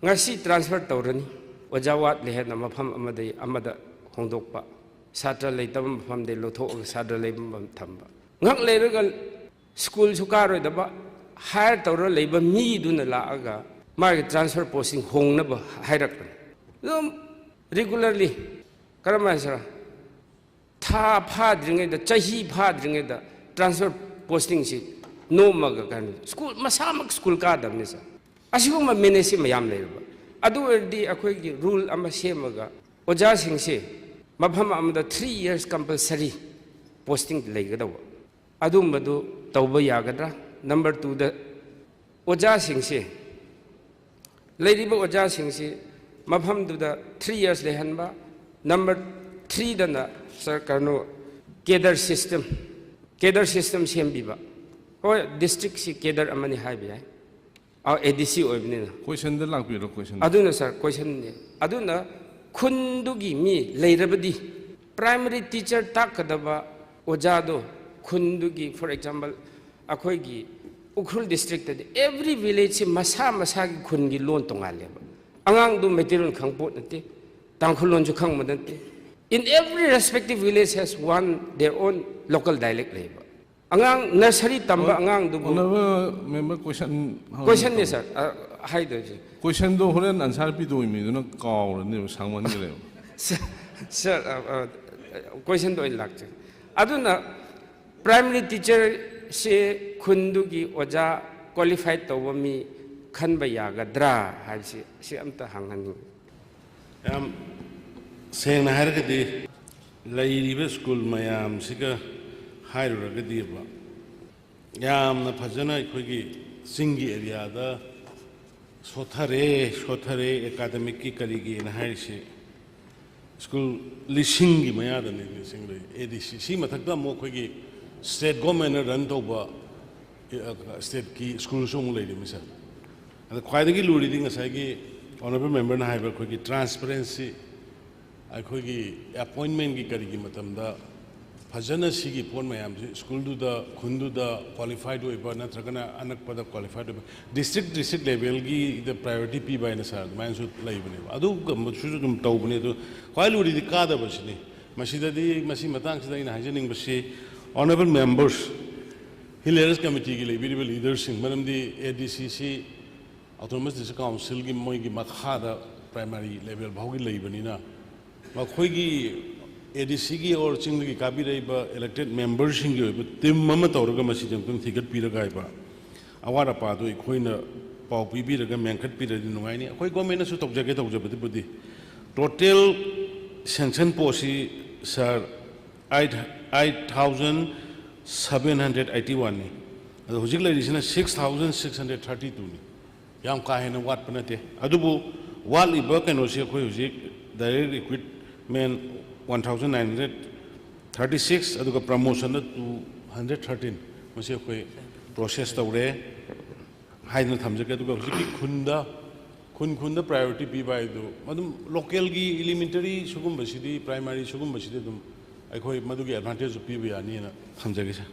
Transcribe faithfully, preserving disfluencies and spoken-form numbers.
ꯉꯁꯤ ꯇ꯭ꯔꯥꯟꯁꯐꯔ ꯇꯧꯔꯅꯤ, ꯑꯣꯖꯥ ꯋꯥꯠꯂꯦ ꯍꯥꯏꯅ ꯃꯐꯝ ꯑꯃꯗꯒꯤ ꯑꯃꯗ ꯍꯣꯡꯗꯣꯛꯄ, ꯁꯥꯇ꯭ꯔ ꯂꯩꯇꯕ ꯃꯐꯝꯗꯗꯒꯤ ꯂꯧꯊꯣꯛꯑꯒ ꯁꯥꯇ꯭ꯔ ꯂꯩꯕ ꯃꯐꯝ ꯊꯝꯕ꯫ ꯉꯥꯏꯍꯥꯛ ꯂꯩꯔꯒ ꯁ꯭ꯀꯨꯜꯁꯨ ꯀꯥꯔꯣꯏꯗꯕ, ꯍꯥꯌꯔ ꯇꯧꯔ ꯂꯩꯕ ꯃꯤꯗꯨꯅ ꯂꯥꯛꯑꯒ ꯃꯥꯒꯤ ꯇ꯭ꯔꯥꯟꯁꯐꯔ ꯄꯣꯁꯇꯤꯡ ꯍꯣꯡꯅꯕ ꯍꯥꯏꯔꯛꯄꯅꯤ꯫ ꯑꯗꯨꯝ ꯔꯤꯒꯨꯂꯔꯂꯤ, ꯀꯔꯝ ꯍꯥꯏꯁꯤꯔꯥ, ꯊꯥ ꯐꯥꯗ꯭ꯔꯤꯉꯩꯗ, ꯆꯍꯤ ꯐꯥꯗ꯭ꯔꯤꯉꯩꯗ ꯇ꯭ꯔꯥꯟꯁꯐꯔ ꯄꯣꯁꯇꯤꯡꯁꯤ ꯅꯣꯝꯃꯒ ꯀꯩꯅꯣ, ꯁ꯭ꯀꯨꯜ ꯃꯁꯥꯃꯛ ꯁ꯭ꯀꯨꯜ ꯀꯥꯗꯕꯅꯤ ꯁꯥꯔ꯫ ꯑꯁꯤꯒꯨꯝꯕ ꯃꯦꯅꯦꯖꯁꯤ ꯃꯌꯥꯝ ꯂꯩꯔꯕ꯫ ꯑꯗꯨ ꯑꯣꯏꯔꯗꯤ ꯑꯩꯈꯣꯏꯒꯤ ꯔꯨꯜ ꯑꯃ ꯁꯦꯝꯃꯒ ꯑꯣꯖꯥꯁꯤꯡꯁꯦ ꯃꯐꯝ ꯑꯃꯗ ꯊ꯭ꯔꯤ ꯌꯔꯁ ꯀꯝꯄꯜꯁꯔꯤ ꯄꯣꯁꯇꯤꯡ ꯂꯩꯒꯗꯧꯕ꯫ ꯑꯗꯨꯝꯕꯗꯨ ꯇꯧꯕ ꯌꯥꯒꯗ꯭ꯔꯥ? ꯅꯝꯕꯔ ꯇꯨꯗ, ꯑꯣꯖꯥꯁꯤꯡꯁꯦ, ꯂꯩꯔꯤꯕ ꯑꯣꯖꯥꯁꯤꯡꯁꯤ ꯃꯐꯝꯗꯨꯗ ꯊ꯭ꯔꯤ ꯌꯔꯁ ꯂꯩꯍꯟꯕ꯫ ꯅꯝꯕꯔ ꯊ꯭ꯔꯤꯗꯅ ꯁꯥꯔ, ꯀꯩꯅꯣ, ꯀꯦꯗꯔ ꯁꯤꯁꯇꯦꯝ, ꯀꯦꯗꯔ ꯁꯤꯁꯇꯦꯝ ꯁꯦꯝꯕꯤꯕ꯫ ꯍꯣꯏ, ꯗꯤꯁꯇ꯭ꯔꯤꯛꯁꯤ ꯀꯦꯗꯔ ꯑꯃꯅꯤ ꯍꯥꯏꯕ ꯌꯥꯏ, ꯑꯦ ꯗꯤ ꯁꯤ ꯑꯣꯏꯕꯅꯤꯅ꯫ ꯀꯣꯏꯁꯟꯗ ꯂꯥꯛꯄꯤꯔꯣ, ꯀꯣꯏꯁꯟ꯫ ꯑꯗꯨꯅ ꯁꯥꯔ, ꯀꯣꯏꯁꯟꯅꯤ꯫ ꯑꯗꯨꯅ ꯈꯨꯟꯗꯨꯒꯤ ꯃꯤ ꯂꯩꯔꯕꯗꯤ, ꯄ꯭ꯔꯥꯏꯃꯔꯤ ꯇꯤꯆꯔ ꯇꯥꯛꯀꯗꯕ ꯑꯣꯖꯥꯗꯣ ꯈꯨꯟꯗꯨꯒꯤ, ꯐꯣꯔ ꯑꯦꯛꯖꯥꯝꯄꯜ, ꯑꯩꯈꯣꯏꯒꯤ ꯎꯈ꯭ꯔꯨꯜ ꯗꯤꯁꯇ꯭ꯔꯤꯛꯇꯗꯤ ꯑꯦꯚ꯭ꯔꯤ ꯚꯤꯂꯦꯖꯁꯤ ꯃꯁꯥ ꯃꯁꯥꯒꯤ ꯈꯨꯟꯒꯤ ꯂꯣꯟ ꯇꯣꯉꯥꯜꯂꯦꯕ꯫ ꯑꯉꯥꯡꯗꯨ ꯃꯩꯇꯩꯂꯣꯟ ꯈꯪꯄꯣꯠ ꯅꯠꯇꯦ, ꯇꯥꯡꯈꯨꯜ ꯂꯣꯟꯁꯨ ꯈꯪꯕ ꯅꯠꯇꯦ꯫ In every respective village has one their own local dialect ꯂꯩꯕ꯫ ꯑꯉꯥꯡ ꯅꯔꯁꯔꯤ ꯇꯝꯕ ꯑꯉꯥꯡꯗꯨꯕꯨ Honourable member, question ꯍꯪ- ꯀꯣꯏꯁꯟꯅꯤ ꯁꯥꯔ, ꯑ, ꯍꯥꯏꯗꯣꯏꯁꯦ꯫ ꯀꯣꯏꯁꯟꯗꯣ ꯍꯣꯔꯦꯟ ꯑꯟꯁꯥꯔ ꯄꯤꯗꯣꯏ ꯃꯤꯗꯨꯅ ꯀꯥꯎꯔꯅꯦꯕ, ꯁꯥꯡꯃꯟꯈ꯭ꯔꯦꯕ꯫ ꯁꯥꯔ, ꯑ, ꯑ, ꯀꯣꯏꯁꯟꯗ ꯑꯣꯏꯅ ꯂꯥꯛꯆꯒꯦ꯫ ꯑꯗꯨꯅ ꯄ꯭ꯔꯥꯏꯃꯔꯤ ꯇꯤꯆꯔꯁꯦ ꯈꯨꯟꯗꯨꯒꯤ ꯑꯣꯖꯥ ꯀ꯭ꯋꯥꯂꯤꯐꯥꯏꯠ ꯇꯧꯕ ꯃꯤ ꯈꯟꯕ ꯌꯥꯒꯗ꯭ꯔꯥ ꯍꯥꯏꯕꯁꯤ, ꯁꯤ ꯑꯝꯇ ꯍꯪꯍꯟꯅꯤꯡꯉꯤ꯫ ꯌꯥꯝ ꯁꯦꯡꯅ ꯍꯥꯏꯔꯒꯗꯤ, ꯂꯩꯔꯤꯕ ꯁ꯭ꯀꯨꯜ ꯃꯌꯥꯝꯁꯤꯒ ꯍꯥꯏꯔꯨꯔꯒꯗꯤꯕ, ꯌꯥꯝꯅ ꯐꯖꯅ ꯑꯩꯈꯣꯏꯒꯤ ꯆꯤꯡꯒꯤ ꯑꯦꯔꯤꯌꯥꯗ ꯁꯣꯠꯊꯔꯦ, ꯁꯣꯠꯊꯔꯦ, ꯑꯦꯀꯥꯗꯃꯤꯛꯀꯤ ꯀꯔꯤꯒꯤꯅ ꯍꯥꯏꯔꯤꯁꯦ꯫ ꯁ꯭ꯀꯨꯜ ꯂꯤꯁꯤꯡꯒꯤ ꯃꯌꯥꯗꯅꯤ, ꯂꯤꯁꯤꯡ ꯂꯩ, ꯑꯦ ꯗꯤ ꯁꯤ꯫ ꯁꯤ ꯃꯊꯛꯇ ꯑꯃꯨꯛ ꯑꯩꯈꯣꯏꯒꯤ ꯁ꯭ꯇꯦꯠ ꯒꯣꯔꯃꯦꯟꯅ ꯔꯟ ꯇꯧꯕ, ꯑ, ꯁ꯭ꯇꯦꯠꯀꯤ ꯁ꯭ꯀꯨꯜꯁꯨ ꯑꯃꯨꯛ ꯂꯩꯔꯤꯃꯤ, ꯁꯥꯔ꯫ ꯑꯗ ꯈ꯭ꯋꯥꯏꯗꯒꯤ ꯂꯨꯔꯤꯗꯤ ꯉꯁꯥꯏꯒꯤ ꯑꯣꯅꯔꯦꯕꯜ ꯃꯦꯝꯕꯔꯅ ꯍꯥꯏꯕ ꯑꯩꯈꯣꯏꯒꯤ ꯇ꯭ꯔꯥꯟꯁꯄꯦꯔꯦꯟꯁꯤ, ꯑꯩꯈꯣꯏꯒꯤ ꯑꯦꯄꯣꯏꯟꯃꯦꯟꯒꯤ ꯀꯔꯤꯒꯤ ꯃꯇꯝꯗ ꯐꯖꯅ ꯁꯤꯒꯤ ꯄꯣꯠ ꯃꯌꯥꯝꯁꯤ ꯁ꯭ꯀꯨꯜꯗꯨꯗ, ꯈꯨꯟꯗꯨꯗ qualified ꯑꯣꯏꯕ ꯅꯠꯇ꯭ꯔꯒꯅ ꯑꯅꯛꯄꯗ qualified ꯑꯣꯏꯕ, district district levelꯒꯤꯗ priority ꯄꯤꯕ ꯍꯥꯏꯅ ꯁꯥꯔ ꯑꯗꯨꯃꯥꯏꯅꯁꯨ ꯂꯩꯕꯅꯦꯕ꯫ ꯑꯗꯨꯒꯨꯝꯕꯁꯨ ꯑꯗꯨꯝ ꯇꯧꯕꯅꯦ꯫ ꯑꯗꯨ ꯈ꯭ꯋꯥꯏ ꯂꯨꯔꯤꯗꯤ ꯀꯥꯗꯕꯁꯤꯅꯤ꯫ ꯃꯁꯤꯗꯗꯤ, ꯃꯁꯤ ꯃꯇꯥꯡꯁꯤꯗ ꯑꯩꯅ ꯍꯥꯏꯖꯅꯤꯡꯕꯁꯤ, honourable members, Hill Areas Committeeꯒꯤ ꯂꯩꯕꯤꯔꯤꯕ leaderꯁꯤꯡ, ꯃꯔꯝꯗꯤ ADCꯁꯤ Autonomous District Councilꯒꯤ ꯃꯣꯏꯒꯤ ꯃꯈꯥꯗ primary level ꯐꯥꯎꯒꯤ ꯂꯩꯕꯅꯤꯅ, ꯃꯈꯣꯏꯒꯤ ADCꯒꯤ or ꯆꯤꯡꯗꯒꯤ ꯀꯥꯕꯤꯔꯛꯏꯕ elected memberꯁꯤꯡꯒꯤ ꯑꯣꯏꯕ team ꯑꯃ ꯇꯧꯔꯒ ꯃꯁꯤꯗꯤ ꯑꯃꯨꯛꯇꯪ ꯊꯤꯒꯠꯄꯤꯔꯒ ꯍꯥꯏꯕ ꯑꯋꯥꯠ ꯑꯄꯥꯗꯨ ꯑꯩꯈꯣꯏꯅ ꯄꯥꯎ ꯄꯤꯕꯤꯔꯒ ꯃꯦꯟꯈꯠꯄꯤꯔꯗꯤ ꯅꯨꯡꯉꯥꯏꯅꯤ꯫ ꯑꯩꯈꯣꯏ governmentꯅꯁꯨ ꯇꯧꯖꯒꯦ ꯇꯧꯖꯕꯗꯨꯕꯨꯗꯤ꯫ Total sanction postꯁꯤ, sir, eight, eight thousand seven hundred eighty oneꯅꯤ꯫ ꯑꯗꯣ ꯍꯧꯖꯤꯛ ꯂꯩꯔꯤꯁꯤꯅ six thousand six hundred thirty twoꯅꯤ꯫ ꯌꯥꯝ ꯀꯥ ꯍꯦꯟꯅ ꯋꯥꯠꯄ ꯅꯠꯇꯦ꯫ ꯑꯗꯨꯕꯨ ꯋꯥꯠꯂꯤꯕ ꯀꯩꯅꯣꯁꯤ ꯑꯩꯈꯣꯏ ꯍꯧꯖꯤꯛ direct recruitment one thousand nine hundred thirty six, ꯑꯗꯨꯒ promotionꯗ two hundred thirteen, ꯃꯁꯤ ꯑꯩꯈꯣꯏ process ꯇꯧꯔꯦ ꯍꯥꯏꯗꯅ ꯊꯝꯖꯒꯦ꯫ ꯑꯗꯨꯒ ꯍꯧꯖꯤꯛꯀꯤ ꯈꯨꯟꯗ, ꯈꯨꯟ ꯈꯨꯟꯗ priority ꯄꯤꯕ ꯍꯥꯏꯗꯨ ꯑꯗꯨꯝ localꯒꯤ elementary ꯁꯤꯒꯨꯝꯕꯁꯤꯗꯤ, primary ꯁꯤꯒꯨꯝꯕꯁꯤꯗꯤ ꯑꯗꯨꯝ ꯑꯩꯈꯣꯏ ꯃꯗꯨꯒꯤ advantageꯁꯨ ꯄꯤꯕ ꯌꯥꯅꯤꯅ ꯊꯝꯖꯒꯦ, sir꯫